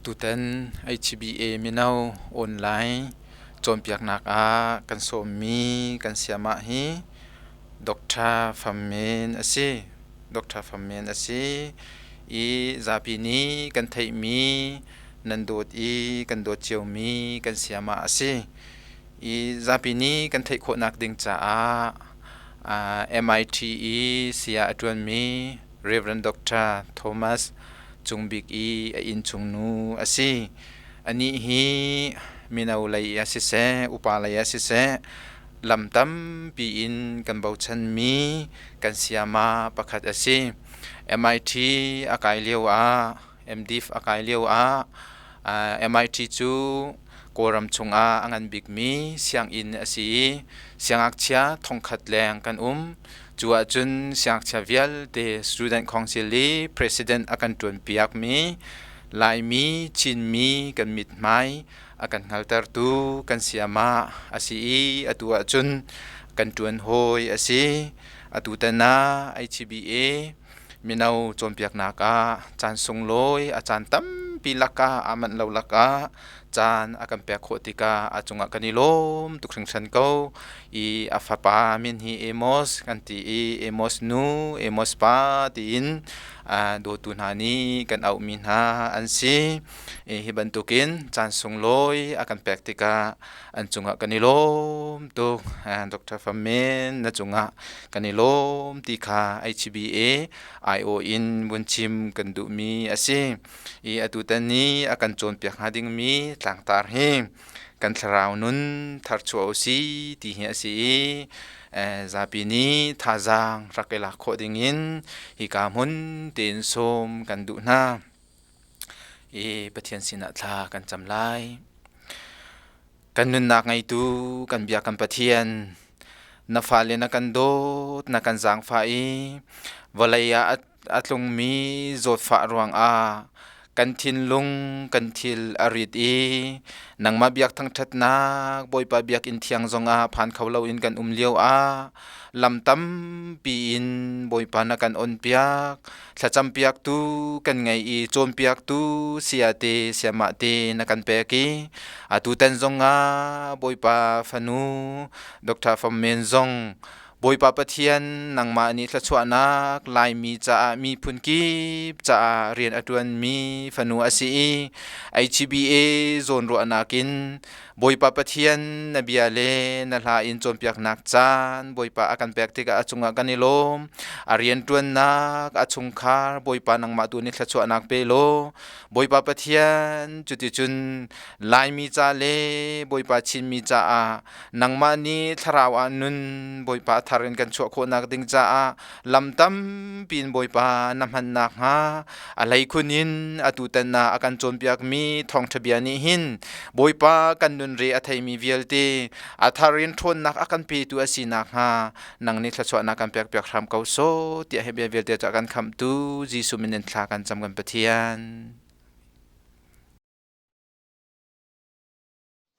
Atutan HBA mino online cawnpiaknak ah kan sawmmi kan sayamah hi Dr. Pham Men a si. Dr. Pham Men a si i zapi nih kan theihmi nan dawt i kan dawt ciomi kan sayamah a si. I zapi nih kan theih khawhnak ding caah MIT i saya a ṭuanmi Rev. Dr. Thomas Cung Bik i a innchung nu a si. Anih hi mino lei ah siseh, upa lei ah siseh, lam tampi in kan bochanmi kan sayama pakhat a si. MIT a kai lio ah, MDiv a kai lio ah, MIT cu Kawlram chungah a ngan bikmi sianginn a si i siangngakchia thongkhat leng kan um. Cu ahcun siangngakchia vialte Student Council i President a kan ṭuanpiakmi Laimi, Chinmi kan mithmai a kan hngaltertu kan sayamah a si i atu ahcun kan ṭuan hawi a si. Atutan ah HBA mino cawnpiaknak ah caan sunglawi a caan tampi lakah aa manh lo lakah caan a kan pek khawh tikah a cungah kan i lawm tuk hringhran ko i a fapa min hi Amos kan ti i Amos nu Amos pa tiin dawtu hna nih kan auhmi hna an si. Hi bantukin caan sunglawi a kan pek tikah an cungah kan i lawm tuk. Dr. Pham Men na cungah kan i lawm ti kha HBA IO in vun chim kan duhmi a si. I atutan ni a kan cawnpiak hnga dingmi tlangtar hi kan thlarau nun tharchuah u si ti hi a si i zapi nih thazaang rak i lak khawh dingin hika hmun tein sawm kan duh hna. I Pathian sinah thla kan cam lai. Kan nunnak ngeitu kan bia kan Pathian na fale na kan dawt na kan zaangfah i vawlei ah a tlungmi zawtfah ruangah kan thinlung kan thil a rit i nangmah biak thangṭhatnak Bawipa biakinn thiang zongah phan kho loin kan um lio ah lam tampi in Bawipa na kan onpiak thlacampiaktu kan ngei i cawnpiaktu sayate sayamah te na kan pek i atutan zongah Bawipa fanu Dr. Fam Men zong Bawipa Pathian nangmah nih thluachuahnak Laimi caah miphun kip caah rian a ṭuanmi fanu a si i HBA zawnruahnak in Bawipa Pathian na bia le na hla in cawnpiaknak caan Bawipa a kan pek tikah a cungah kan i lawm. A rianṭuannak, a chungkhar Bawipa nangmah tu nih thluachuahnak pe law Bawipa Pathian cuticun Laimi ca le Bawipa Chinmi caah nangmah nih thlarau ah nun Bawipa a thar in kan chuah khawhnak ding caah lam tampi in Bawipa na hman nakhnga a hleikhun in atutan ah a kan cawnpiakmi thawngṭha bia nih hin Bawipa kan nun re a theimi vialte a thar in ṭhawnnak a kan petu a si nakhnga nang nih thluachuahnak kan pekpiak hram ko sawh tiah hi bia vialte cu a kan khamhtu Jesuh min in thla kan cam kan Pathian.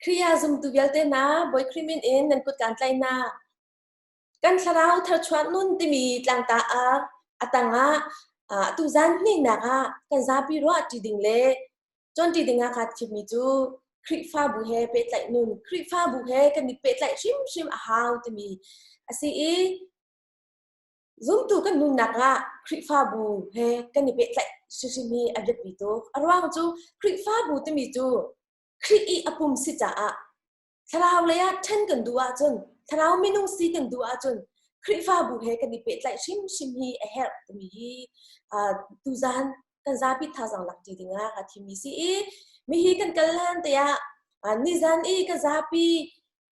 Khrih ah zumtu vialte hna, Bawi Khrih min in nan kut kaan tlaih hna. Kan thlarau tharchuah nun timi tlangta ah a tangah tuzan hnihnak ah kan zapi ruah ṭi ding le cawn ṭi ding ah kaa thimmi cu Khrihfabu he pehtlaih nun, Khrihfabu he kan i pehtlaih hrimhrim a hau timi a si i Zumtu kan nunnak ah Khrihfabu he kan i pehtlaih hrimhrim hi a biapi tuk. A ruang cu Khrihfabu timi cu Khrih i a pum si caah thlarau lei ah ṭhen kan duh ahcun, thlarau minung si kan duh ahcun Khrihfabu he kan i pehtlaih hrimhrim hi a herh timi hi tuzan kan zapi thazaang lak ṭi dingah kaa thimmi si i mihi kan kal hlan te ah nizan i kan zapi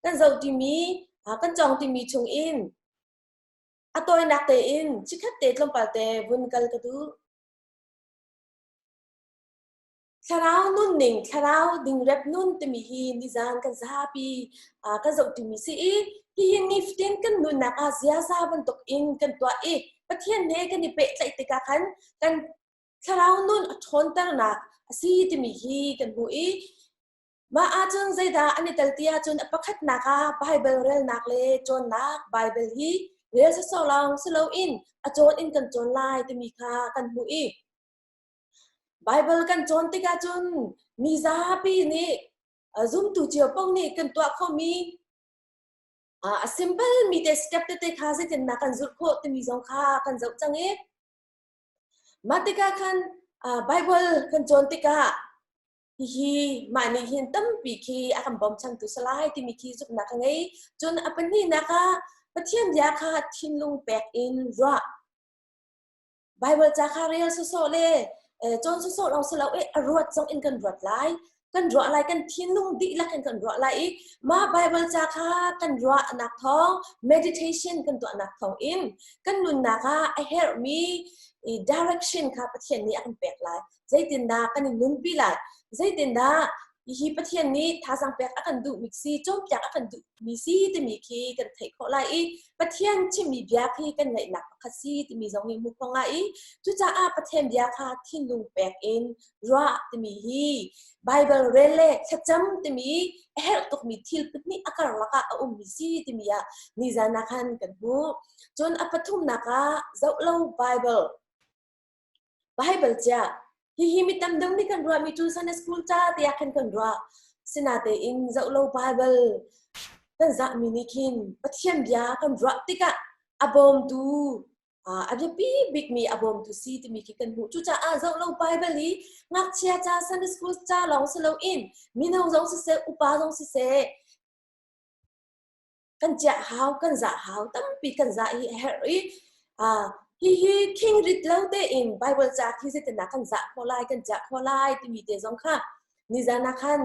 kan zoh ṭimi kan cawng ṭimi chungin A tawinak tein chikkhat te tlawmpal te vun kal ka duh. Thlarau nunning, thlarau dingrep nun timi hi nizan kan zapi kan zoh timi si i hihi nifatin kan nunnak ah ziaza bantuk in kan tuah i Pathian he kan i pehtlaih tikah khan kan thlarau nun a ṭhawnternak a si timi hi kan hmuh i Mah ahcun zeidah an i tel ti ahcun a pakhatnak ah Baibal relnak le cawnnak Baibal hi rel sawsawh lawng si loin a cawn in kan cawn lai timi kha kan hmuh i. Bible kan cawn tikah cun mi zapi nih zumtu cio paoh nih kan tuah khawhmi a simple mi te step tete kha zeitindah kan zulh khawh timi zong kha kan zoh cang i mah tikah khan Bible kan cawn tikah hihi mah nih hin tampi khi a kan bawmchantu si lai timi khi zumhnak ka ngei. Cun a pahnihnak ah Pathian bia kha thinlung pek in ruah. Bible ca kha rel sawsawh le cawn sawsawh lawng si lo i a ruat zong in kan ruat lai. Kan ruah lai, kan thinlung dihlak in kan ruah lai i mah Bible ca kha kan ruahnak thawng, meditation kan tuahnak thawng in kan nunnak ah a herhmi direction kha Pathian nih a kan pek lai. Zeitindah kan i nunpi lai? Zeitindah hihi Pathian nih thazaang pek a kan duhmi si, cawnpiak a kan duhmi si timi khi kan theih khawh lai i Pathian chimmi bia khi kan ngaihnak pakhat si timi zong hi hmuh khawh ngai i cucaah Pathian bia kha thinlung pek in ruah timi hi Bible rel le thlacam timi a herh tukmi thil pahnih a karlak ah a ummi si timi ah nizan ah khan kan hmuh. Cun a pathumnak ah zoh lo Bible Baibal cia hihi mi tam deuh nih kan ruahmi cu Sunday school ca tiah khan kan ruah. Sinatein zoh lo Baibal kan zahmi nih khin Pathian bia kan ruah tikah a bawmtu a biapi bikmi a bawmtu si timi khi kan hmuh. Cucaah zoh lo Baibal hi ngakchia ca Sunday school ca lawng si loin mino zong siseh, upa zong siseh kan ciah hau kan zah hau tampi kan zah hi a herh i hihi khing rit lo tein Bible ca khi zeitindah kan zah khawh lai kan ciah khawh lai timi te zong kha nizan ah khan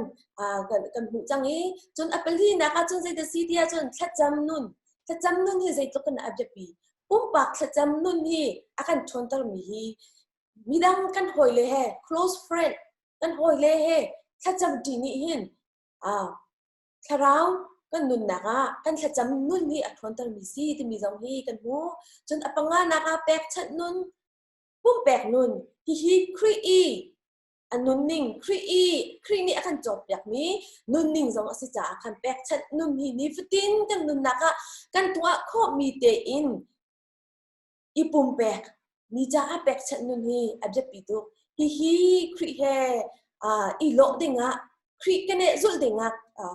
kan hmuh cang i cun a palinak ah cun zeidah si ti ahcun thlacam nun thlacam nun hi zeitluk in a biapi pumpak thlacam nun hi a kan ṭhawntermi hi midang kan hawile he close friend kan hawile he thlacam ṭi nih hin Thlarau kan nunnak ah kan thlacam nun hi a ṭhawntermi si timi zong hi kan hmuh. Cun a panganak ah pekchanh nun, pumpek nun, hihi Khrih i a nunning, Khrih i Khrih nih a kan cawnpiakmi nunning zong a si caah khan pekchanh nun hi nifatin kan nunnak ah kan tuah khawhmi tein i pumpek mi caah pekchanh nun hi a biapi tuk. Hihi Khrih he i lawh dingah Khrih keneh zulh dingah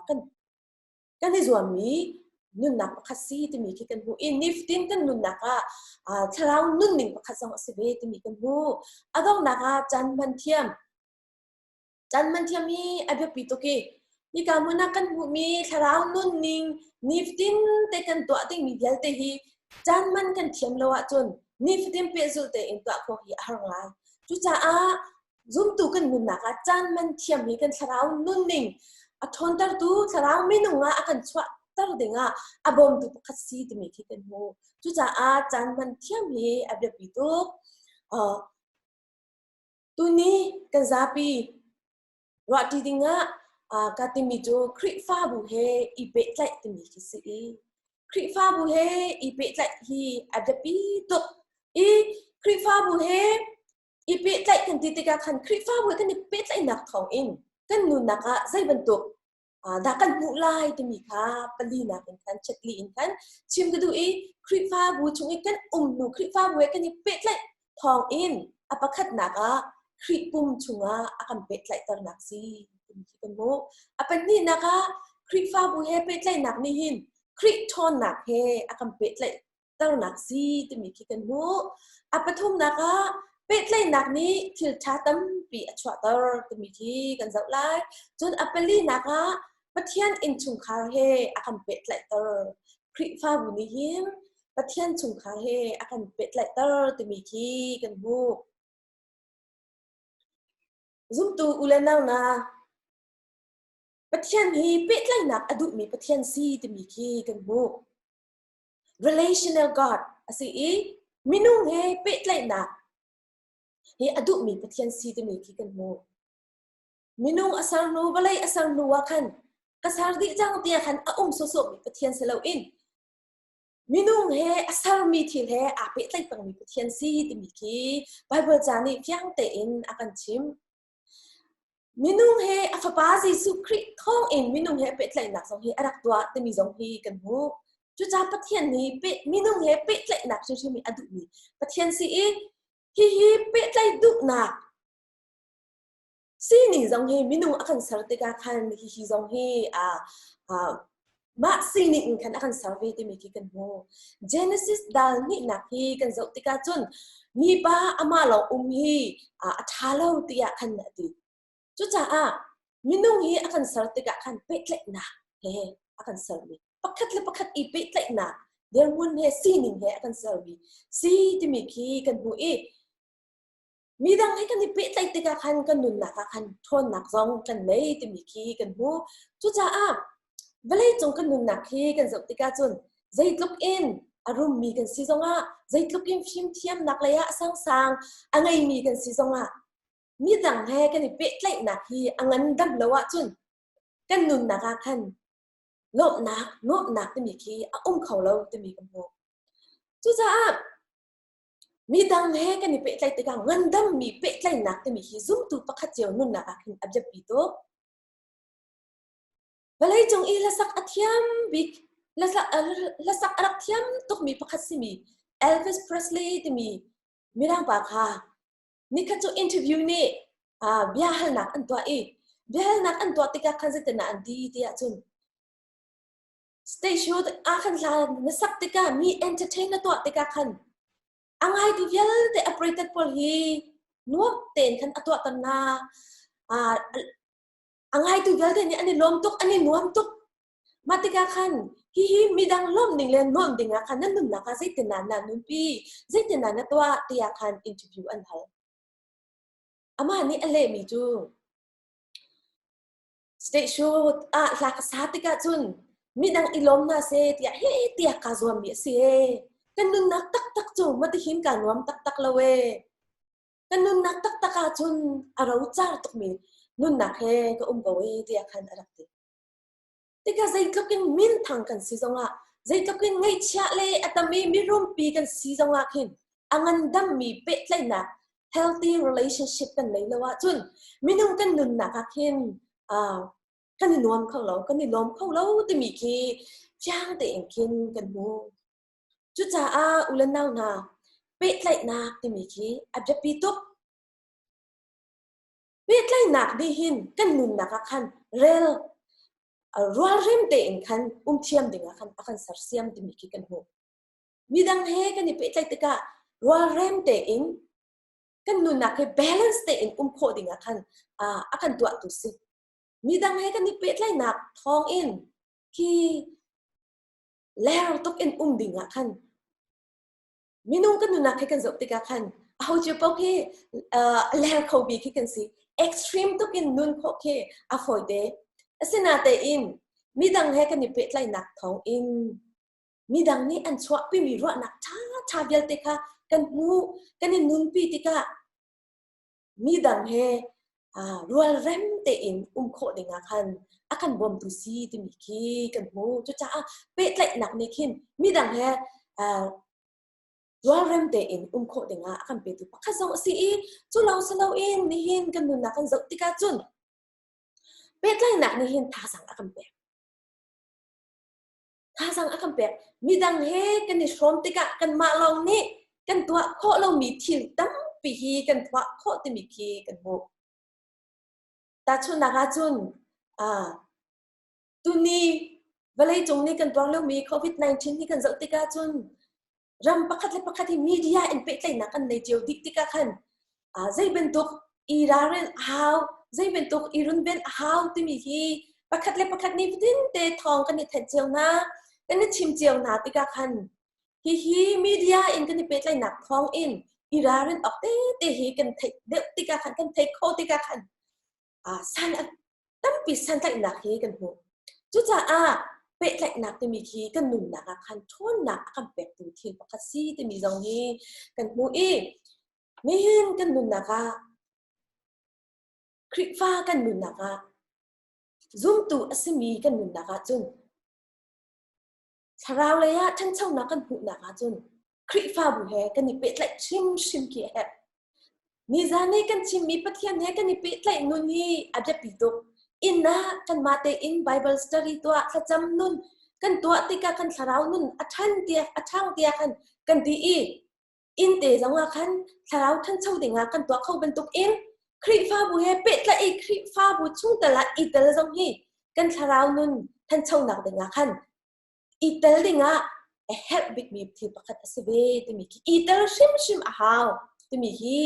kan kan i zuammi nunnak pakhat si timi khi kan hmuh i nifatin kan nunnak ah thlarau nunning pakhat zong a si ve timi kan hmuh. A donghnak ah caan hman thiam. Caan man thiam hi a biapi tuk i hika hmun ah kan hmuhmi thlarau nunning nifatin te kan tuah dingmi vialte hi caan man kan thiam lo ahcun nifatin pehzulh tein tuah khawh hi a har ngai. Cucaah zumtu kan nunnak ah caan man thiam hi kan thlarau nunning a ṭhawntertu thlarau minung ah a kan chuahter dingah a bawmtu pakhat si timi khi kan hmu. Cucaah caan man thiam hi a biapi tuk. Tuni kan zapi ruahṭi dingah ka timi cu Khrihfabu he i pehtlaih timi khi si i Khrihfabu he i pehtlaih hi a biapi tuk i Khrihfabu he i pehtlaih kan ti tikah khan Khrihfabu he kan i pehtlaihnak thawngin kan nunnak ah zei bantuk dah kan hmuh lai timi kha palinak in khan chetli in khan chim ka duh i Khrihfabu chung i kan um hnu Khrihfabu he kan i pehtlaih thawng in a pakhatnak ah Khrih pum chungah a kan pehtlaihternak si timi khi kan hmuh. A pahnihnak ah Khrihfabu he pehtlaihnak nih hin Khrih ṭhawnnak he a kan pehtlaih ternak si timi khi kan hmuh. A pathumnak ah pehtlaihnak nih thil ṭha tampi a chuahter timi khi kan zoh lai. Cun a palinak ah Pathian innchungkhar he a kan pehtlaihter. Khrihfabu nih hin Pathian chungkhar he a kan pehtlaihter timi khi kan hmuh. Zumtu u le nau na Pathian hi pehtlaihnak a duhmi Pathian si timi khi kan hmuh. Relational God a si i minung he pehtlaihnak hi a duhmi Pathian si timi khi kan hmuh. Minung a ser hnu, vawlei a ser hnu ah khan ka ser dih cang tiah khan a um sawsawhmi Pathian si loin minung he a sermi thil he aa pehtlaih pengmi Pathian si timi khi Baibal ca nih fiang tein a kan chimh. Minung he a fapa Jesuh Khrih thawngin minung he pehtlaihnak zong hi a rak tuah timi zong hi kan hmuh. Cucaah Pathian nih minung he pehtlaihnak hrimhrim hi a duhmi Pathian si i hihi pehtlaih duhnak. Sining zong hi minung a kan ser tikah khan hihi zong hi mah sining in khan a kan ser ve timi khi kan hmu. Genesis dal hnihnak hi kan zoh tikah cun mipa amah lawng um hi a ṭha lo tiah khan a ti. Cucaah minung hi a kan ser tikah khan pehtlaihnak he a kan sermi pakhat le pakhat i pehtlaihnak dirhmun he sining he a kan sermi si timi khi kan hmu i midang he kan i pehtlaih tikah khan kan nunnak ah khan ṭhawnnak zong kan ngei timi khi kan hmu. Cucaah vawleicung kan nunnak hi kan zoh tikah cun zeitluk in a rummi kan si zongah, zeitluk in fimthiamnak lei ah a sangsang a ngeimi kan si zongah midang he kan i pehtlaihnak hi a ngandam lo ahcun kan nunnak ah khan lawmhnak, nuamhnak timi khi a um kho lo timi kan hmuh. Cucaah Midang he kan i pehtlaih tikah ngandammi pehtlaihnak timi hi zumtu pakhat cio nunnak ah khin a biapi tuk. Vawleicung i hlasak a thiam bik, hlasak a rak thiam tukmi pakhat simi Elvis Presley timi mirang pa kha nikhat cu interview nih bia halnak an tuah i biahalnak an tuah tikah khan zeitin ah an ti tiah cun Stage show ah khan hla na sak tikah mi entertain na tuah tikah khan a ngaitu vialte operated pawl hi nuam tein khan a tuahter na. A ngaitu vialte nih an i lawm tuk, an i nuam tuk. Mah tikah khan hihi midang lawmh ning le nuamh ding ah khan nan nunnak ah zeitin ah na nunpi, zeitin ah na tuah tiah khan interview an hal. Amah nih a lehmi cu Stage show ah hla ka sa tikah cun midang i lawm hna seh tiah he tiah kaa zuammi a si ee. Kan nunnak taktak cu matihin kaa nuam taktak lo ee. Kan nunnak taktak ah cun a rocar tukmi nunnak he ka um ko ee tiah khan a rak ti. Tikah zeitluk in minthang kan si zongah, zeitluk in ngaihchiah le a tam i mirumpi kan si zongah khin a ngandammi pehtlaihnak healthy relationship kan nei lo ahcun minung kan nunnak ah khin kan i nuam kho lo, kan i lawm kho lo timi khi fiang tein khin kan hmu. Cucaah u le nau hna, pehtlaihnak timi khi a biapi tuk. Pehtlaihnak nih hin kan nunnak ah khan rel rualrem tein khan um thiam ding ah khan a kan sersiam timi khi kan hmuh. Midang he kan i pehtlaih tikah rualrem tein kan nunnak he balance tein um khawh ding ah khan a kan tuahtu si. Midang he kan i pehtlaihnak thawng in khi ler tuk in um ding ah khan Minung kan nunnak hi kan zoh tikah khan aho cio paoh khi a ler kho bik khi kan si. Extreme tuk in nun khawh khi a fawi te. Asinatein midang he kan i pehtlaihnak thawng in midang nih an chuahpimi ruahnak ṭhaṭha vialte kha kan hmuh, kan i nunpi tikah midang he rualrem tein um khawh ding ah khan a kan bawmtu si timi khi kan hmu. Cucaah pehtlaihnak nih khin midang he rualrem tein um khawh ding ah a kan petu pakhat zong a si i cu lawng si loin nihin kan nunnak kan zoh tikah cun pehtlaihnak nih hin thazaang a kan pek. Thazaang a kan pek. Midang he kan i hrawm tikah kanmah lawng nih kan tuah khawh lomi thil tampi hi kan tuah khawh timi khi kan hmuh. Tahchunhnak ahcun tuni vawleicung nih kan tuar liomi COVID-19 hi kan zoh tikah cun ram pakhat le pakhat hi media in pehtlaihnak kan nei cio dih tikah khan zei bantuk i ralrin a hau, zei bantuk i runven a hau timi hi pakhat le pakhat nih fatin te thawng kan i thenh cio hna, kan i chim cio hna tikah khan hihi media in kan i pehtlaihnak thawng in i ralrin awk tete hi kan theih deuh tikah khan kan theih khawh tikah khan san tampi santlaihnak hi kan hmuh. Cucaah pehtlaihnak timi khi kan nunnak ah khan ṭhawnnak a kan pektu thil pakhat si timi zong hi kan hmuh i nihin kan nunnak ah Khrihfa kan nunnak ah zumtu a simi kan nunnak ah cun thlarau lei ah ṭhanchonak kan hmuhnak ah cun Khrihfabu he kan i pehtlaih hrimhrim khi a herh. Nizan i kan chimmi Pathian he kan i pehtlaih nun hi a biapi tuk. Inn ah kanmah tein Bible study tuah, thlacam nun kan tuah tikah kan thlarau nun a ṭhan tiah a ṭhang tiah khan kan ti i inn te zong ah khan thlarau ṭhancho ding ah kan tuah kho bantuk in. Khrihfabu he pehtlaih i Khrihfabu chungtel ah i tel zong hi kan thlarau nun thanchonak ding ah khan i tel ding ah a herh bikmi thil pakhat a si ve timi khi i tel hrimhrim a hau timi hi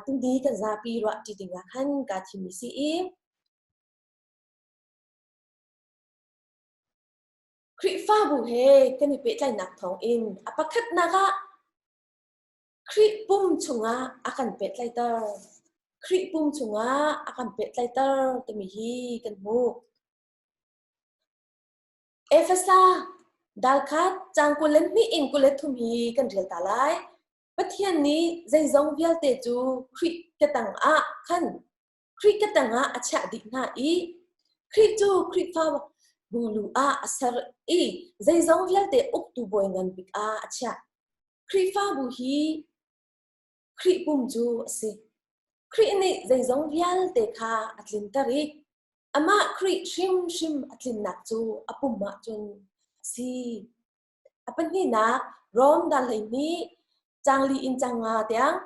tuni kan zapi ruah ṭi ding ah khan kaa thimmi si i Khrihfabu he kan i pehtlaihnak thawngin a pakhatnak ah Khrih pum chungah a kan pehtlaihter. Khrih pum chungah a kan pehtlaihter timi hi kan hmuh. Efesa dal khat caang 22 in 23 hi kan rel ta lai. Pathian nih zeizong vialte cu Khrih ketang ah khan Khrih ketang ah a chiah dih hna i Khrih cu Khrihfa bu lu ah a ser i zeizong vialte uktu bawi ngan bik ah a chiah. Khrihfabu hi Khrih pum cu a si. Khrih nih zeizong vialte kha a tlinter i amah Khrih hrimhrim a tlinnak cu a pum ahcun a si. A pahnihnak Rom dal 12 caang li in caang nga tiang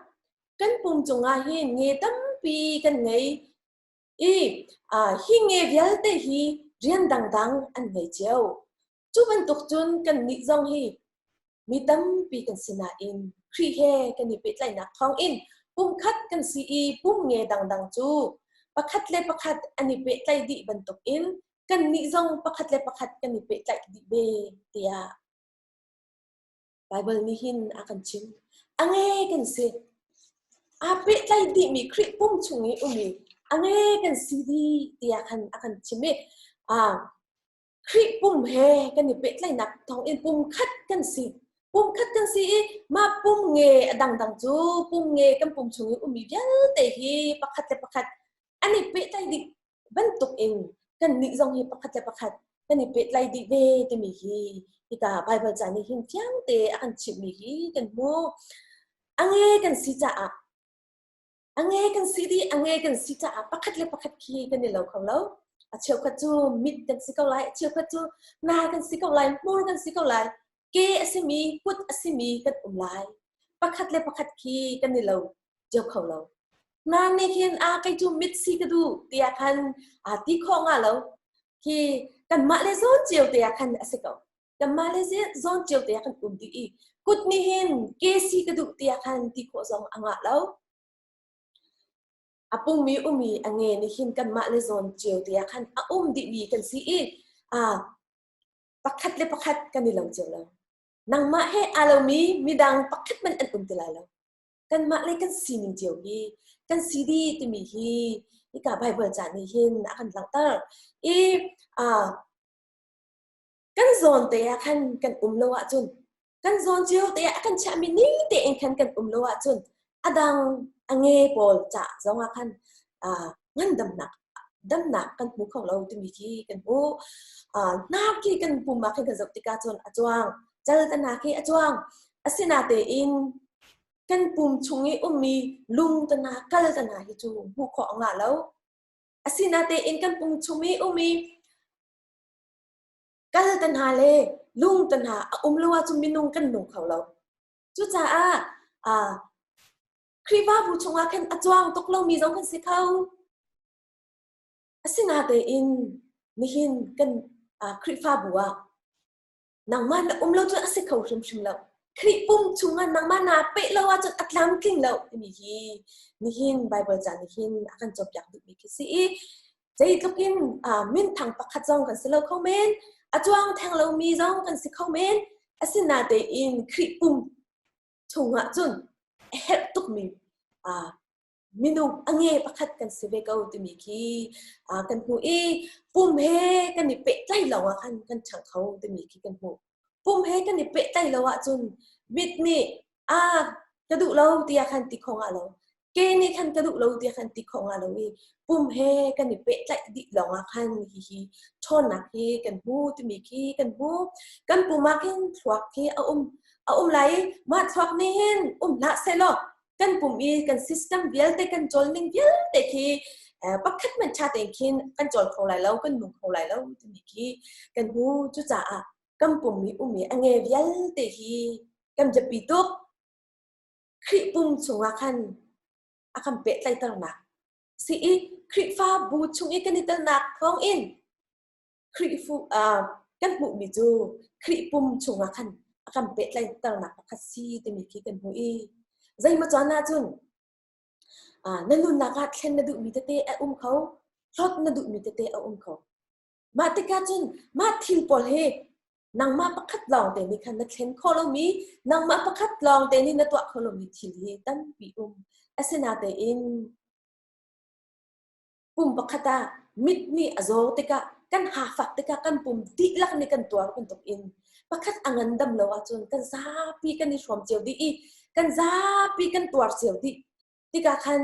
kan pum cungah hin nge tampi kan ngei i hi nge vialte hi rian dangdang an ngei cio. Cu bantuk cun kannih zong hi mi tampi kan si nain Khrih he kan i pehtlaihnak thawngin pumkhat kan si i pum nge dangdang cu pakhat le pakhat an i pehtlaih dih bantukin kannih zong pakhat le pakhat kan i pehtlaih dih ve tiah Baibal nih hin a kan chim. A nge kan si. Aa pehtlaih dihmi Khrih pum chung i umi a nge kan si dih tiah khan a kan chim i Khrih pum he kan i pehtlaihnak thawngin pum khat kan si. Pum khat kan si i mah pum nge a dangdang cu pum nge kan pum chung i ummi vialte hi pakhat le pakhat an i pehtlaih dih bantuk in kannih zong hi pakhat le pakhat kan i pehtlaih dih ve timi hi hika Baibal ca nih hin fiang te a kan chimhmi hi kan hmuh. A nge kan si caah A nge kan si dih, a nge kan si caah pakhat le pakhat khi kan i lo kho lo. A cheukhat cu mit kan si ko lai, a cheukhat cu na kan si ko lai, hmur kan si ko lai, ke a simi, kut a simi kan um lai. Pakhat le pakhat khi kan i lo cio kho lo. Na nih hin a kei cu mit si ka duh tiah khan aa ti khawh nga lo. Khi kanmah le zawn cio te ah khan a si ko. Kanmah le zawn cio te ah kan um dih i kut nih hin ke si ka duh tiah khan ti khawh zong a ngah lo. A pummi umi a nge nih hin kanmah le zawn cio te ah khan a um dihmi kan si i pakhat le pakhat kan i lo cio lo. Nangmah he aa lomi midang pakhat hmanh an um ti lai lo. Kanmah le kan sining cio hi kan si dih timi hi hika Baibal ca nih hin a kan langhter. I kan zawn te ah khan kan um lo ahcun kan zawn cio te ah a kan chiahmi ning tein khan kan um lo ahcun a dang a nge pawl ca zong ah khan ngandamnak damnak kan hmu kho lo timi khi kan hmu. Hnar khi kan pum ah khan kan zoh tikah cun a cuang cal tana khi a cuang. Asinatein kan pum chung i ummi lung tana kal tana hi cu hmuh khawh a ngah lo. Asinatein kan pum chung i ummi kal te hna le lung te hna a um lo ahcun minung kan nung kho lo. Cucaah Khrihfabu chungah khan a cuang tuk lomi zong kan si kho. Asinatein nihin kan Khrihfabu ah nangmah na um lo cun a si kho hrimhrim lo. Khrih pum chungah nangmah naa peh lo ahcun a tlamtling lo timi hi nihin Baibal ca nih hin a kan cawnpiak duhmi khi si i Zeitluk in minthang pakhat zong kan si lo kho men, a cuang theng lomi zong kan si kho men, asinatein Khrih pum chungah cun a herh tukmi minung a nge pakhat kan si ve ko timi khi kan hmuh i pum he kan i pehtlaih lo ah khan kan ṭhang kho timi khi kan hmuh. Pum he kan i pehtlaih lo ahcun mit nih a ka duh lo tiah khan ti kho ngah lo. Ke nih khan ka duh lo tiah khan ti kho ngah lo i pum he kan i pehtlaih dih lawng ah khan hihi ṭhawnnak hi kan hmu timi khi kan hmu. Kan pum ah khin thluak khi a um a um lai i mah thluak nih hin um hlah sehlaw kan pum i kan system vialte kan cawl ning vialte khi pakhat hmanh ṭha tein khin kan cawl kho lai lo kan nung kho lai lo timi khi kan hmu. Cucaah kan pum i um i a nge vialte hi kan biapi tuk. Khrih pum chungah khan a kan pehtlaihternak. Si i Khrihfabu chung i kan i telnak thawng in Khrihfu kan hmuhmi cu Khrih pum chungah khan a kan pehtlaihternak pakhat si timi khi kan hmuh i zeimaw caan ahcun na nunnak ah thlen na duhmi tete a um kho, hlawt na duhmi tete a um kho. Mah tikah cun mah thil pawl hi nangmah pakhat lawng te nih khan na thlen khawh lomi, nangmah pakhat lawng te nih na tuah khawh lomi thil hi tampi um. Asinatein pum pakhat ah mit nih a zaw tikah kan hafak tikah kan pum dihlak nih kan tuar bantuk in pakhat a ngandam lo ahcun kan zapi kan i hrawm cio dih i kan zapi kan tuar cio dih tikah khan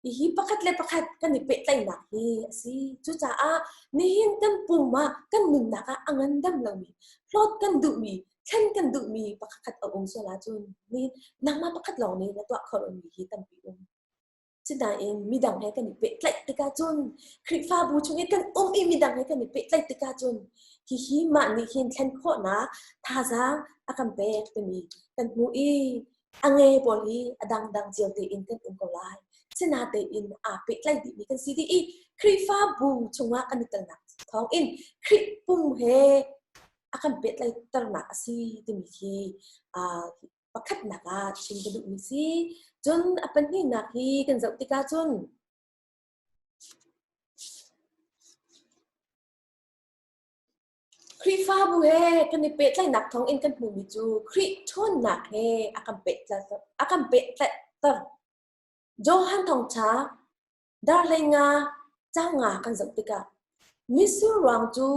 hihi pakhat le pakhat kan i pehtlaihnak hi a si. Cucaah nihin kan pum ah kan nunnak ah a ngandam lomi hlawt kan duhmi thlen kan duhmi pakhat a um sual ahcun nihin nangmah pakhat lawng nih na tuah kho lomi hi tampi um. Sinain midang he kan i pehtlaih tikah cun Khrihfabu chung i kan um i midang he kan i pehtlaih tikah cun hihi mah nih hin thlen khawhnak thazaang a kan pek timi kan hmu i a nge pawl hi a dangdang cio tein kan um ko lai. Sinatein aa pehtlaih dihmi kan si dih i Khrihfabu chungah kan i telnak thawng in Khrih pum he a kan pehtlaihternak a si timi khi pakhatnak ah chim ka duhmi si. Cun a pahnihnak hi kan zoh tikah cun Khrihfabu he kan i pehtlaihnak thawng in kan hmuhmi cu Khrih ṭhawnnak he a kan pehtlaihter. A kan pehtlaihter. Johan thawngṭha darhlei nga cang nga kan zoh tikah mitsur ruang cu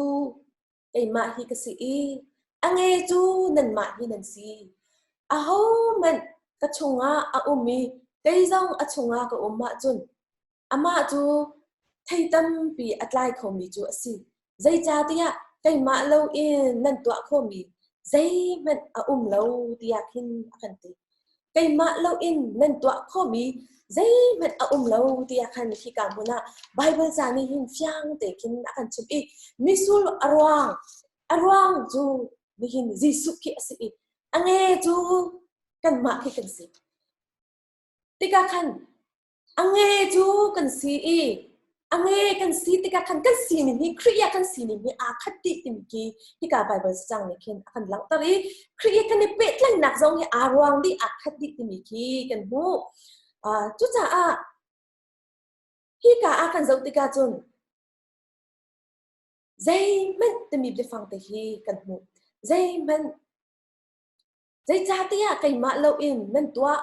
keimah hi ka si i a nge cu nanmah hi nan si. Ahohmanh ka chungah a um i kei zong a chungah ka um ahcun amah cu thei tampi a tlai khomi cu a si. Zeicahtiah keimah loin nan tuah khawhmi zeihmanh a um lo tiah khin a kan ti. Keimah loin nan tuah khawhmi zeihmanh a um lo tiah khan hika hmun ah Baibal ca nih hin fiang te khin a kan chimh i misul a ruang a ruang cu nihin Jesuh khi a si i a nge cu kanmah khi kan si. Tikah khan A nge cu kan si i a nge kan si tikah khan kan sining hi Khrih ah kan sining hi aa khat dih timi khi hika Baibal cacang nih khin a kan langhter i Khrih he kan i pehtlaihnak zong hi aa ruang dih aa khat dih timi khi kan hmuh. Cucaah hika ah kan zoh tikah cun zeihmanh timi biafang te hi kan hmuh. Zeihmanh zeicahtiah keimah loin nan tuah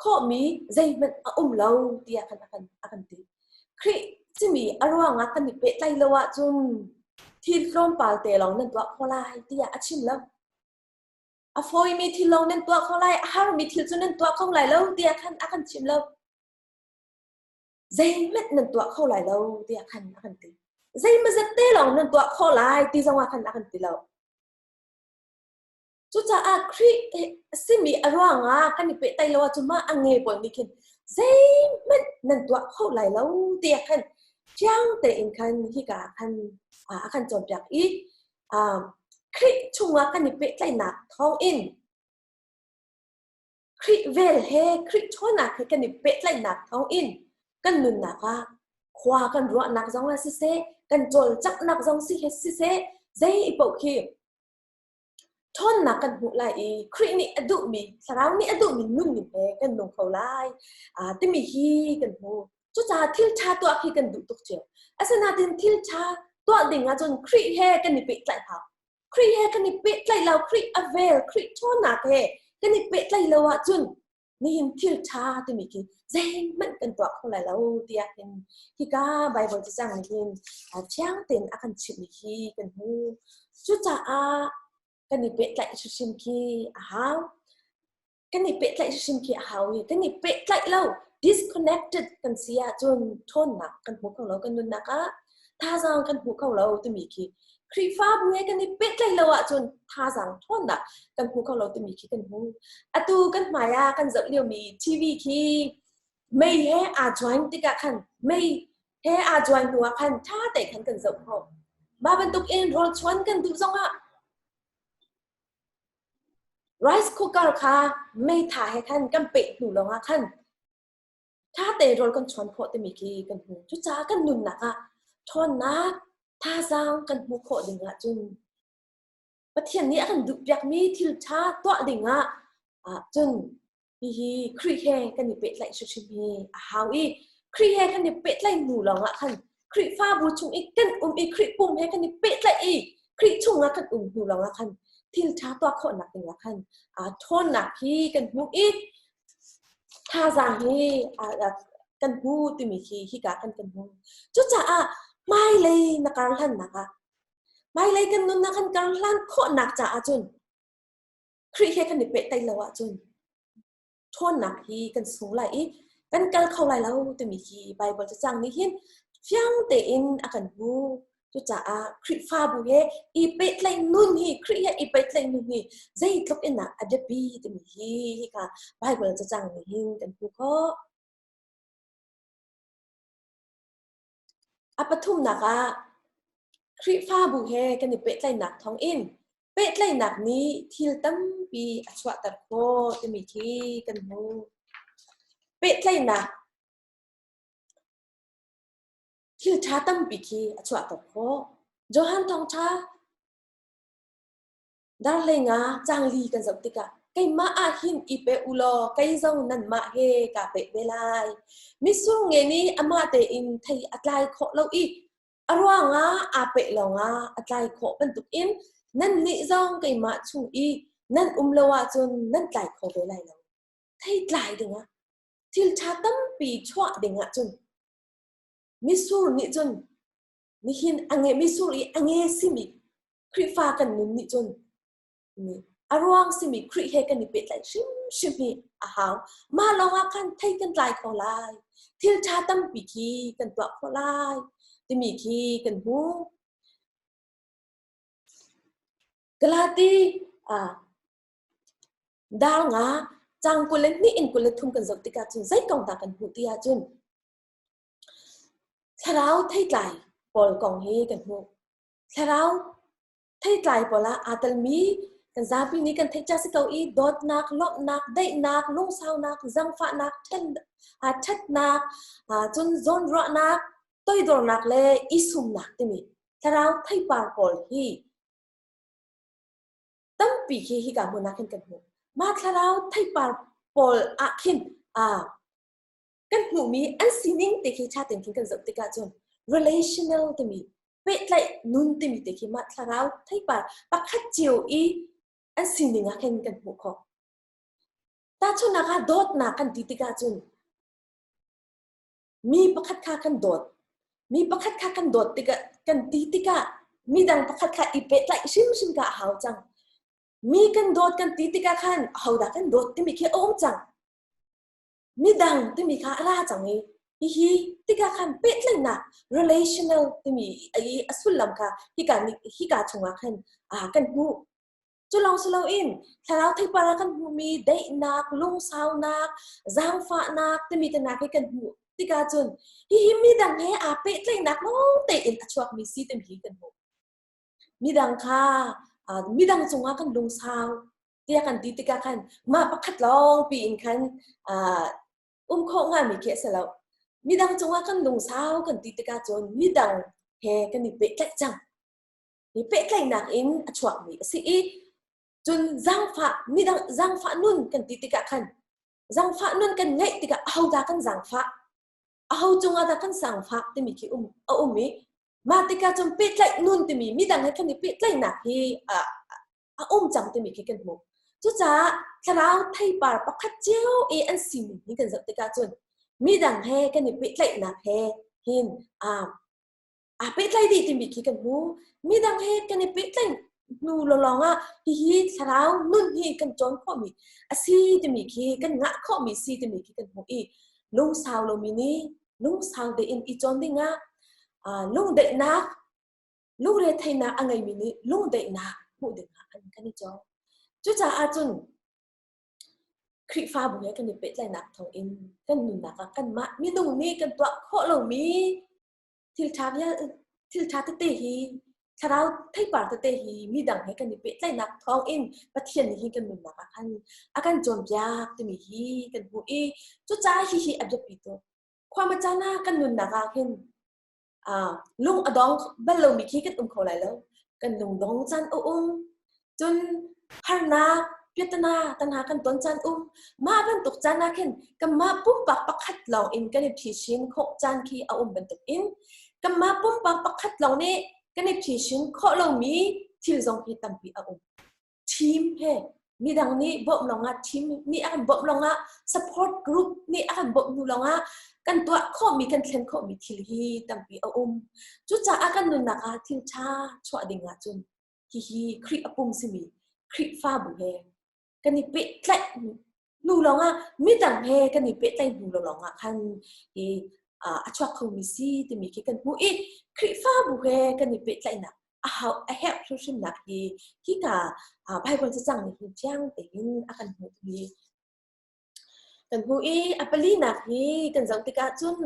khawhmi zeihmanh a um lo tiah khan a kan ti. Khrih simi a ruangah kan i pehtlaih lo ahcun thil tlawmpal te lawng nan tuah khawh lai tiah a chim lo. A fawimi thil lawng nan tuah kho lai, a harmi thil cu nan tuah kho lai lo tiah khan a kan chim lo. Zeihmanh nan tuah kho lai lo tiah khan a kan ti. Zeimazat te lawng nan tuah khawh lai ti zongah khan a kan ti lo. Cucaah Khrih a simi a ruangah kan i pehtlaih lo ahcun mah a nge pawl nih khin zeihmanh nan tuah kho lai lo tiah khan fiang tein khan hika ah khan a kan cawnpiak i Khrih chungah kan i pehtlaihnak thawngin Khrih vel he Khrih ṭhawnnak he kan i pehtlaihnak thawngin kan nunnak ah khua kan ruahnak zong ah siseh kan cawlcanghnak zong si he siseh zei paoh khi ṭhawnnak kan hmuh lai i Khrih nih a duhmi Thlarau nih a duhmi nunning he kan nung kho lai timi hi kan hmu. Cucaah thil ṭha tuah khi kan duh tuk cio. Asinain thil ṭha tuah ding ahcun Khrih he kan i pehtlaih hau. Khrih he kan i pehtlaih lo, Khrih a vel, Khrih ṭhawnnak he kan i pehtlaih lo ahcun nihin thil ṭha timi khi zeihmanh kan tuah kho lai lo tiah hin hika Baibal cacang nih hin fiang tein a kan chimhmi khi kan hmu. Cucaah kan i pehtlaih hrimhrim khi a hau. Kan i pehtlaih hrimhrim khi a hau i kan i pehtlaih lo disconnected kan si ahcun ṭhawnnak kan hmu kho lo kan nunnak ah thazaang kan hmu kho lo timi khi Khrihfabu he kan i pehtlaih lo ahcun thazaang ṭhawnnak kan hmu kho lo timi khi kan hmu. Atu kan hmai ah kan zoh liomi TV khi mei he aa join tikah khan mei he aa join hnu ah khan ṭha te khan kan zoh khawh. Mah bantuk in rawl chuan kan duh zongah rice cooker kha mei tha he khan kan peh hnu lawngah khan. Ṭha tein rawl kan chuan khawh timi khi kan hmu. Cucaah kan nunnak ah ṭhawnnak, thazaang kan hmuh khawh ding ahcun Pathian nih a kan duhpiakmi thil ṭha tuah ding ah cun hihi Khrih he kan i pehtlaih hrimhrim hi a hau i Khrih he kan i pehtlaih hnu lawngah khan Khrihfabu chung i kan um i Khrih pum he kan i pehtlaih i Khrih chungah kan um hnu lawngah khan thil ṭha tuah khawhnak dingah khan ṭhawnnak hi kan hmuh i thazaang hi kan hmu timi khi hika kan kan hmu. Cucaah hmailei na kar hlannak ah hmailei kan nunnak kan kar hlan khawhnak caah cun Khrih he kan i pehtlaih lo ahcun ṭhawnnak hi kan sung lai i kan kal kho lai lo timi hi Baibal cacang nih hin fiang tein a kan hmu. Cucaah Khrihfabu he i pehtlaih nun hi Khrih he i pehtlaih nun hi zeitluk in dah a biapi timi hi hika Baibal cacang nih hin kan hmuh khawh. A pathumnak ah Khrihfabu he kan i pehtlaihnak thawngin pehtlaihnak nih thil tampi a chuahter khawh timi khi kan hmuh. Pehtlaihnak thil ṭha tampi khi a chuahter khawh. Johan Thawngṭha Darlei nga cangli kan zoh tikah keimah ah hin i pe u law kei zong nanmah he kaa peh ve lai. Mitsur nge nih amah tein thei a tlai khawh lo i a ruangah aa peh lawngah a tlai khawh bantukin nannih zong keimah chung i nan um lo ahcun nan tlai kho ve lai lo. Thei tlai dingah thil ṭha tampi chuah dingah cun mitsur nih cun nihin a nge mitsur i a nge simi Khrihfa kan nun nih cun a ruang simi Khrih he kan i pehtlaih hrimhrim hi a hau. Mah lawngah khan thei kan tlai kho lai. Thil ṭha tampi khi kan tuah khawh lai timi khi kan hmu. Galati dar nga cang 22 in 23 kan zoh tikah cun zei kong dah kan hmuh ti ahcun thlarau theitlai pawl kong hi kan hmuh. Thlarau theitlai pawl ah aa telmi kan zapi nih kan theih cia si ko i dawtnak, lawmhnak, daihnak, lungsaunak, zangfahnak, ṭhatnak, cun zawnruahnak, toidornak le i sumnak timi thlarau theipar pawl hi tampi khi hika hmun ah khin kan hmuh. Mah thlarau theipar pawl ah khin kan hmuhmi an sining te khi ṭha tein khin kan zoh tikah cun relational timi pehtlaih nun timi te khi mah thlarau theipar pakhat cio i an sining ah khin kan hmuh khawh. Tahchunhnak ah dawtnak kan ti tikah cun mi pakhat kha kan dawt. Mi pakhat kha kan dawt tikah kan ti tikah midang pakhat kha i pehtlaih hrimhrim ka a hau cang. Mi kan dawt kan ti tikah khan ahodah kan dawt timi khi a um cang. Midang timi kha a ra cang i hihi tikah khan pehtlaihnak relational timi i a sullam kha hika hika chungah khan kan hmuh. Cu lawng si loin thlarau theipar ah kan hmuhmi daihnak, lungsaunak, zaangfahnak timi te hna khi kan hmuh tikah cun hihi midang he aa pehtlaihnak lawng tein a chuakmi si timi hi kan hmuh. Midang kha midang cungah kan lungsau tiah kan ti tikah khan mah pakhat lawng piin khan um khawh ngami khi a si lo. Midang cungah kan lungsau kan ti tikah cun midang he kan i pehtlaih cang. I pehtlaihnak in a chuakmi a si i cun zaangfah midang zaangfah nun kan ti tikah khan zaangfah nun kan ngeih tikah ahodah kan zaangfah aho cungah dah kan zaangfah timi khi um a um i mah tikah cun pehtlaih nun timi midang he kan i pehtlaihnak hi a um cang timi khi kan hmuh. Cucaah thlarau theipar pakhat cio i an sining hi kan zoh tikah cun midang he kan i pehtlaihnak he hin aa pehtlaih dih timi khi kan hmu. Midang he kan i pehtlaih hnu lawlawng ah hihi thlarau nun hi kan cawn khawhmi a si timi khi kan ngah khawhmi si timi khi kan hmuh i lungsau lomi nih lungsau tein i cawn dingah lungdaihnak lungretheihnak a ngeimi nih lungdaihnak hmuh dingah an kan i cawng. Cucaah cun Khrihfabu he kan i pehtlaihnak thawngin kan nunnak ah kanmah minung nih kan tuah khawh lomi thil ṭha thil ṭha tete hi thlarau theipar tete hi midang he kan i pehtlaihnak thawngin Pathian nih hin kan nunnak ah khan a kan cawnpiak timi hi kan hmuh i cucaah hihi a biapi tuk. Khuama caan ah kan nunnak ah khin lung a dong bal lomi khi kan um kho lai lo. Kan lungdong caan a um. Cun harnak, piatana tanha kan ton caan um. Mah bantuk caan ah khin kanmah pumpak pakhat lawng in kan i phisin khawh caan khi a um bantuk in kanmah pumpak pakhat lawng nih kan i phisin khawh lomi thil zong hi tampi a um. Team he midang nih bawmh lawngah team nih a kan bawmh lawngah support group nih a kan bawmh hnu lawngah kan tuah khawhmi kan thlen khawhmi thil hi tampi a um. Cucaah kan nunnak ah thil ṭha chuah ding ahcun hihi Khrih a pum simi Khrihfabu he kan i pehtlaih hnu lawngah midang he kan i pehtlaih hnu lawngah khan hi a chuak khomi si timi khi kan hmuh i Khrihfabu he kan i pehtlaihnak a hau a herh hrimhrimnak hi hika Bible cacang nih hin fiang tein a kan hmuh hi kan hmuh i a palinak hi kan zoh tikah cun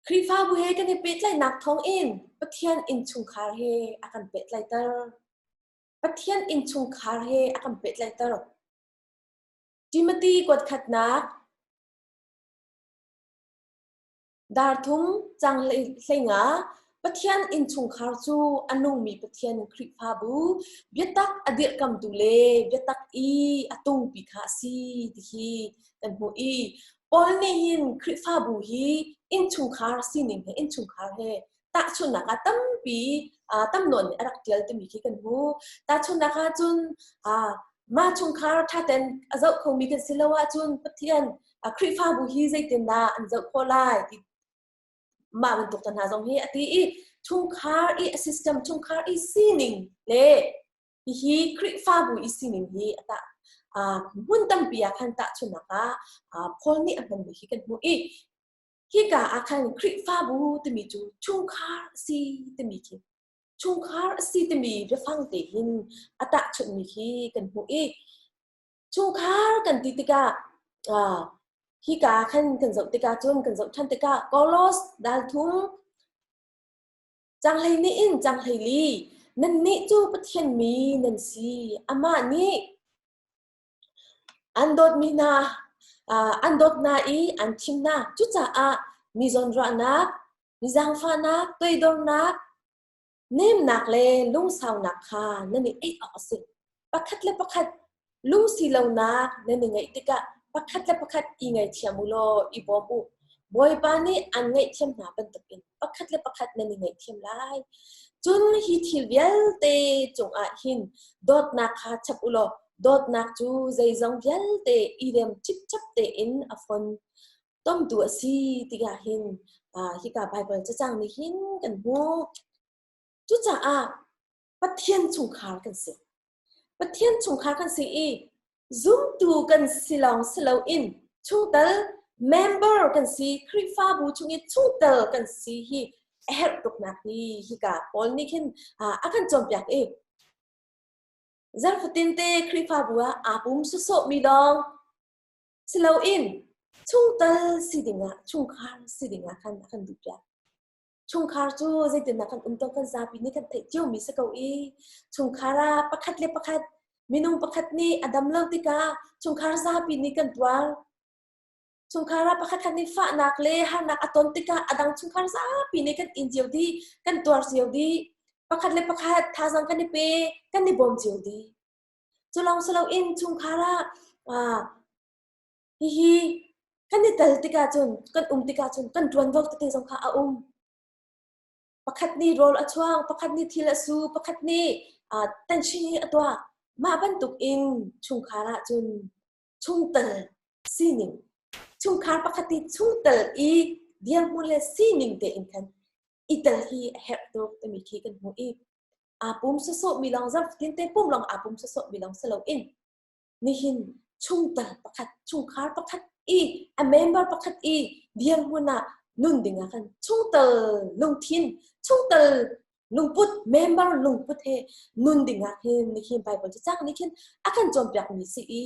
Khrihfabu he kan i pehtlaihnak thawngin Pathian innchungkhar he a kan pehtlaihter. Pathian innchungkhar he a kan pehtlaihter. Timothy kuat khatnak dar thum cang hleinga Pathian innchungkhar cu a nungmi Pathian Khrihfabu biatak a dirhkamtu le biatak i a tungpi kha a si ti hi kan hmuh i Paul nih hin Khrihfabu hi innchungkhar sining he innchungkhar he tahchunhnak ah tampi tam nawn nih a rak ṭial timi khi kan hmu. Tahchunhnak ah cun mah chungkhar ṭhaten a zoh khomi kan si lo ahcun Pathian Khrihfabu hi zeitindah an zoh khawh lai ti mah bantuk te hna zong hi a ti i chungkhar i a system chungkhar i sining le hihi Khrihfabu i sining hi a tah hmun tampi ah khan tahchunhnak ah Paul nih a hmanmi khi kan hmuh i hika ah khan Khrihfabu timi cu chungkhar a si timi khi chungkhar a si timi biafang te hin a tahchunhmi khi kan hmuh i chungkhar kan ti tikah hika khan kan zoh tikah cun kan zoh ṭhan tikah Kolos dal thum Canghlei nih in canghlei li, nannih cu Pathian mi nan si. Amah nih an dawtmi hna, an dawt hna i an thim hna. Cucaah mi zawnruahnak, mi zaangfahnak, toidornak, nemnak le lungsaunak kha nan i eih awk a si. Pakhat le pakhat lungsi lonak nan i ngeih tikah pakhat le pakhat i ngaithiam u law i bawm u. Bawipa nih an ngaihthiam hna bantukin pakhat le pakhat nan i ngaihthiam lai. Cun hi thil vialte cungah hin dawtnak kha chap u law dawtnak cu zeizong vialte i rem ṭhipṭhep tein a fon tomtu a si tikah hin hika Baibal cacang nih hin kan hmuh. Cucaah Pathian chungkhar kan si. Pathian chungkhar kan si i zumtu kan si lawng si loin chungtel member kan si Khrihfabu chung i chungtel kan si hi a herh tuknak hi hika Paul nih khin a kan cawnpiak i zarhfatin te Khrihfabu ah aa pum sawsawh mi lawng si loin chungtel si dingah chungkhar si dingah khan a kan duhpiak. Chungkhar cu zeitindah kan um tawn kan zapi nih kan theih ciomi si ko i chungkhar ah pakhat le pakhat minung pakhat nih a dam lo tikah chungkhar zapi nih kan tuar. Chungkhar ah pakhat khat nih fahnak le harnak a ton tikah a dang chungkhar zapi nih kan in cio dih, kan tuar cio dih. Pakhat le pakhat thazaang kan i pe, kan i bawm cio dih. Cu lawng si loin chungkhar ah Hihi kan i tel tikah cun, kan um tikah cun kan ṭuanvo tete zong kha a um. Pakhat nih rawl a chuang, pakhat nih thil a su, pakhat nih tension hi a tuah. Mah bantuk in chungkhar ah cun chungtel sining, chungkhar pakhat i chungtel i dirhmun le sining tein khan i tel hi a herh tuk timi khi kan hmuh i aa pum sawsawhmi lawng zarhfatin te pum lawng aa pum sawsawhmi lawng si loin Nihin chungtel pakhat, chungkhar pakhat i a member pakhat i dirhmun ah nun ding ah khan chungtel lungthin, chungtel lungput, member lungput he nun ding ah hin nihin Bible cacang nih khin a kan cawnpiak mi si i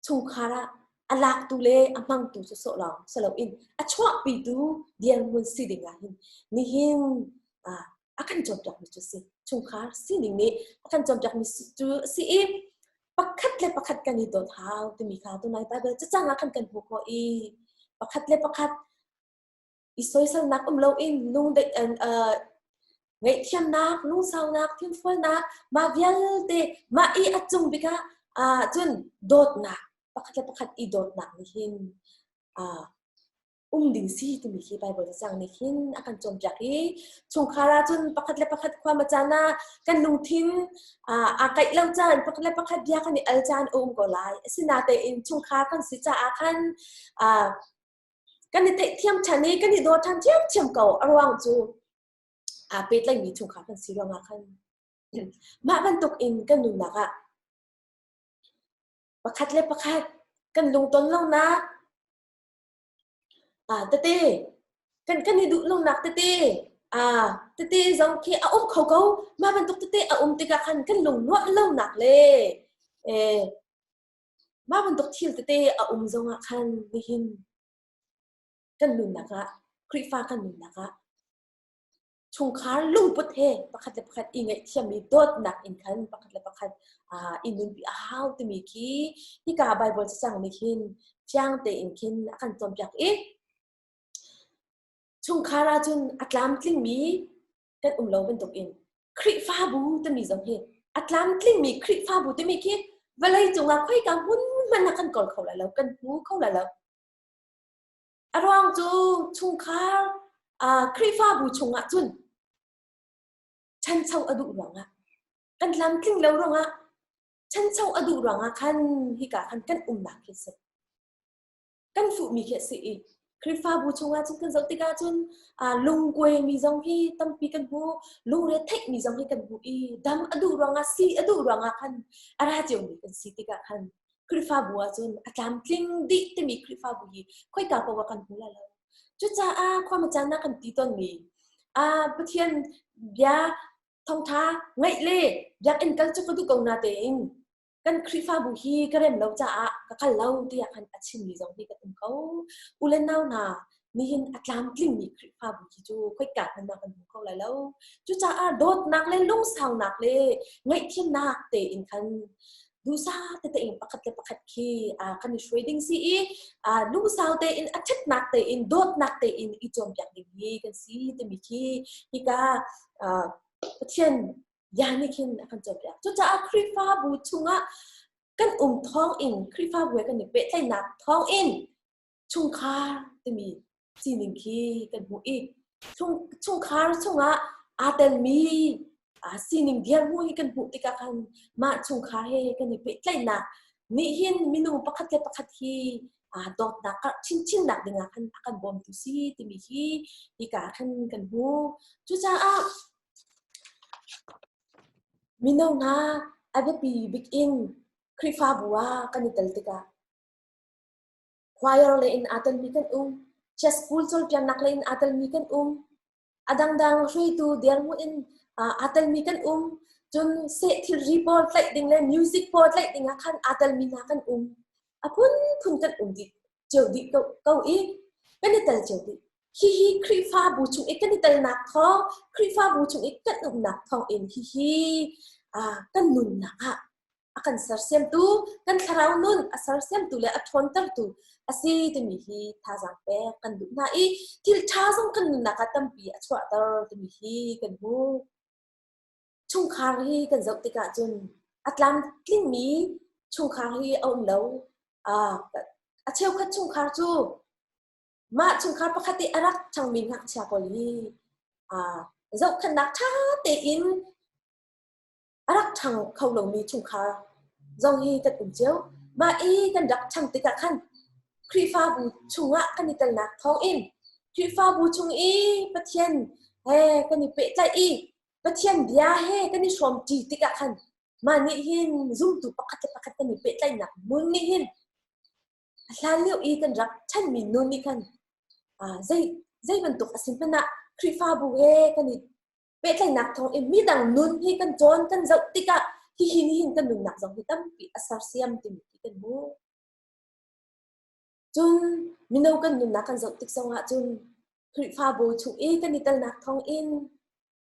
chungkhar ah a laktu le a hmangtu sawsawh lawng si loin a chuahpitu dirhmun si ding ah hin nihin a kan cawnpiak mi cu si chungkhar sining nih a kan cawnpiak mi cu si i. Pakhat le pakhat kan i dawt hau timi kha tunai Bible cacang ah khan kan hmuh khawh i pakhat le pakhat i soiselnak um loin lungdaih ngaihthiamnak, lungsaunak, thinfualnak, mah vialte mah i a cung bik ah cun dawtnak, pakhat le pakhat i dawtnak nih hin um ding si timi khi Bible cacang nih hin a kan cawnpiak i chungkhar ah cun pakhat le pakhat khua ma caan ah kan lungthin aa kaih lo caan, pakhat le pakhat bia kan i al caan a um ko lai. Asinain chungkhar kan si caah khan kan i theihthiam ṭhan i kan i daw ṭhan ṭhiamṭhiam ko. A ruang cu aa pehtlaimi chungkhar kan si ruangah khan mah bantuk in kan nunnak ah pakhat le pakhat kan lungton lonak tete kan i duh lonak tete tete zong khi a um kho ko. Mah bantuk tete a um tikah khan kan lung nuamh lonak le mah bantuk thil tete a um zongah khan nihin kan nunnak ah, Khrihfa kan nunnak ah chungkhar lungput he pakhat le pakhat i ngaihthiam i dawtnak in khan pakhat le pakhat i nunpi a hau timi khi hika Bible cacang nih hin fiang tein khin a kan cawnpiak i chungkhar ahcun a tlamtlingmi kan um lo bantukin Khrihfabu timi zong hi a tlamtlingmi Khrihfabu timi khi vawlei cungah khoika hmun hmanh ah kan kawl kho lai lo, kan hmu kho lai lo. A ruang cu chungkhar Khrihfabu chungah cun ṭhancho a duh ruangah, kan tlamtling lo ruangah, ṭhancho a duh ruangah khan hika khan kan umnak khi a si. Kan fuhmi khi a si i Khrihfabu chungah cun kan zoh tikah cun lungkuaimi zong hi tampi kan hmu, lungre theihmi zong hi kan hmu i dam a duh ruangah, si a duh ruangah khan a ra ciomi kan si tikah khan Khrihfabu ahcun a tlamtling dih timi Khrihfabu hi khoika paoh ah kan hmu lai lo. Cucaah khuama caan ah kan ti tawnmi Pathian bia thawngṭha ngaih le biakinn kal cu ka duh ko na tein kan Khrihfabu hi ka rem lo caah ka kal lo tiah khan a chimmi zong hi kan um ko. U le nau hna, nihin a tlamtlingmi Khrihfabu hi cu khoika hmanh ah kan hmu kho lai lo. Cucaah dawtnak le lungsaunak le ngaihthiamnak tein khan duhsah tete in pakhat le pakhat khi kan i hruai ding si i lungsau tein, a ṭhatnak tein, dawtnak tein i cawnpiak ding hi kan si timi khi hika Pathian bia nih khin a kan cawnpiak. Cucaah Khrihfabu chungah kan um thawng in, Khrihfabu he kan i pehtlaihnak thawng in chungkhar timi sining khi kan hmuh i chungkhar chungah aa telmi sining dirhmun hi kan hmuh tikah khan mah chungkhar he kan i pehtlaihnak nih hin minung pakhat le pakhat hi dawtnak karh chinchinnak dingah khan a kan bawmtu si timi hi hika khan kan hmu. Cucaah mino hna, a biapi bik in Khrihfabu ah kan i tel tikah choir lei in aa telmi kan um, chess school cawnpiaknak lei in aa telmi kan um, a dangdang hruaitu dirhmun in aa telmi kan um, cun seh thilri pawl tlaih ding le music pawl tlaih ding ah khan aa telmi hna kan um. A phunphun kan um dih cio dih ko i kan i tel cio dih. Hihi Khrihfabu chung i kan i telnak thawng, Khrihfabu chung i kan umnak thawng in hihi kan nunnak ah a kan sersiamtu, kan thlarau nun a sersiamtu le a ṭhawntertu a si timi hi thazaang pek kan duh hna i thil ṭha zong kan nunnak ah tampi a chuahter timi hi kan hmuh. Chungkhar hi kan zoh tikah cun a tlamtlingmi chungkhar hi a um lo. A cheukhat chungkhar cu mah chungkhar pakhat i a rak ṭhangmi ngakchia pawl hi zohkhenhnak ṭha tein a rak ṭhang kho lomi chungkhar zong hi kan um cio. Mah i kan rak ṭhang tikah khan Khrihfabu chungah kan i telnak thawngin Khrihfabu chung i Pathian he kan i pehtlaih i Pathian bia he kan i hrawmṭi tikah khan mah nih hin zumtu pakhat le pakhat kan i pehtlaihnak nun nih hin a hlan lio i kan rak ṭhanmi nun nih khan zei zei bantuk a si hmanh ah Khrihfabu he kan i pehtlaihnak thawng in midang nun hi kan cawn, kan zoh tikah hihi nihin kan nunnak zong hi tampi a sersiam timi hi kan hmuh. Cun mino kan nunnak kan zoh tik zongah cun Khrihfabu chung i kan i telnak thawng in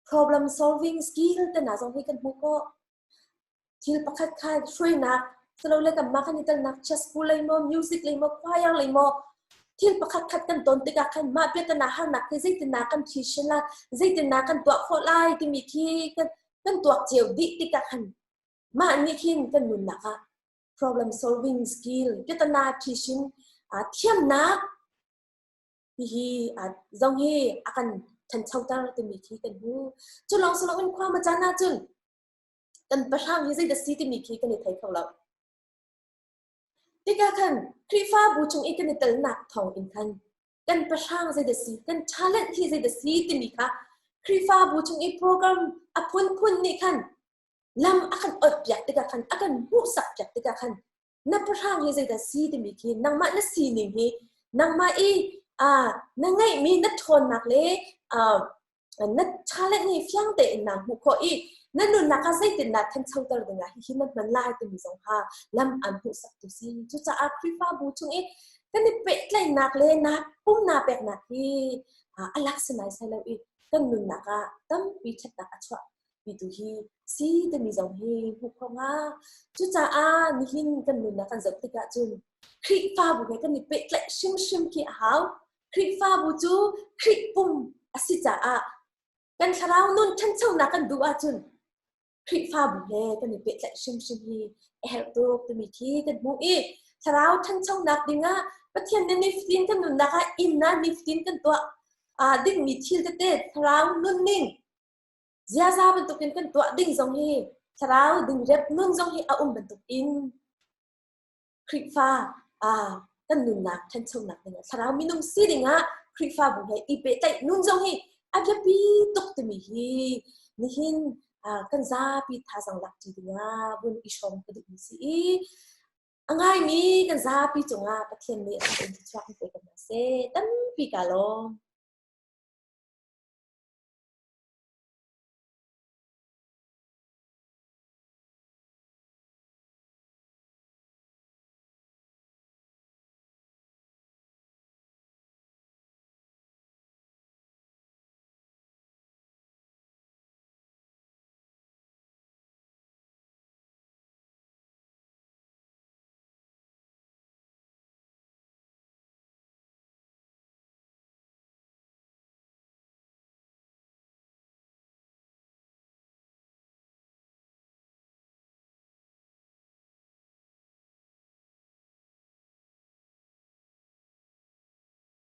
problem solving skill te hna zong hi kan hmuh khawh. Thil pakhat kha hruainak silole kanmah kan i telnak chess school lei maw, music lei maw, choir lei maw, thil pakhat khat kan ton tikah khan mah biatana harnak khi zeitindah kan phishin lai, zeitindah kan tuah khawh lai timi khi kan tuak cio dih tikah khan mah nih khin kan nunnak ah problem solving skill, biatana phishin thiamnak hihi zong hi a kan ṭhanchoter timi khi kan hmu. Cu lawng si loin khua ma caan ahcun kan pahrang hi zeidah si timi khi kan i thei kho lo. Tikah khan Khrihfabu chung i kan i telnak thawng in khan kan pahrang zeidah si, kan talent hi zeidah si timi kha Khrihfabu chung i program a phunphun nih khan lam a kan ot piak tikah khan a kan hmuhsak piak tikah khan na pahrang hi zeidah si timi khi nangmah na sining hi nangmah i na ngeihmi na ṭhawnnak le na talent hi fiang tein naa hmuh khawh i na nunnak ah zeitindah thanchoter dingah hihi na hman lai timi zong kha lam an hmuhsaktu si. Cucaah Khrihfabu chung i kan i pehtlaihnak le na pum naa peknak hi a lak si naisai lo i kan nunnak ah tampi ṭhatnak a chuah pitu hi si timi zong hi hmuh khawh nga. Cucaah nihin kan nunnak kan zoh tikah cun Khrihfabu he kan i pehtlaih hrimhrim khi a hau. Khrihfabu cu Khrih pum a si caah kan thlarau nun ṭhanchonak kan duh ahcun Khrihfabu he kan i pehtlaih hrimhrim hi a herh tuk timi khi kan hmuh i thlarau ṭhanchonak dingah Pathian nih nifatin kan nunnak ah inn ah nifatin kan tuah dingmi thil tete thlarau nunning ziaza bantukin kan tuah ding zong hi thlarau dingrep nun zong hi a um bantukin Khrihfa kan nunnak ṭhanchonak dingah thlarau minung si dingah Khrihfabu he i pehtlaih nun zong hi a biapi tuk timi hi nihin kan zapi thazaang lak ṭi dingah vun i hrawm ka duhmi si i a ngaimi kan zapi cungah Pathian nih a in thluachuah in pe ko hna seh. Tampi ka lawm.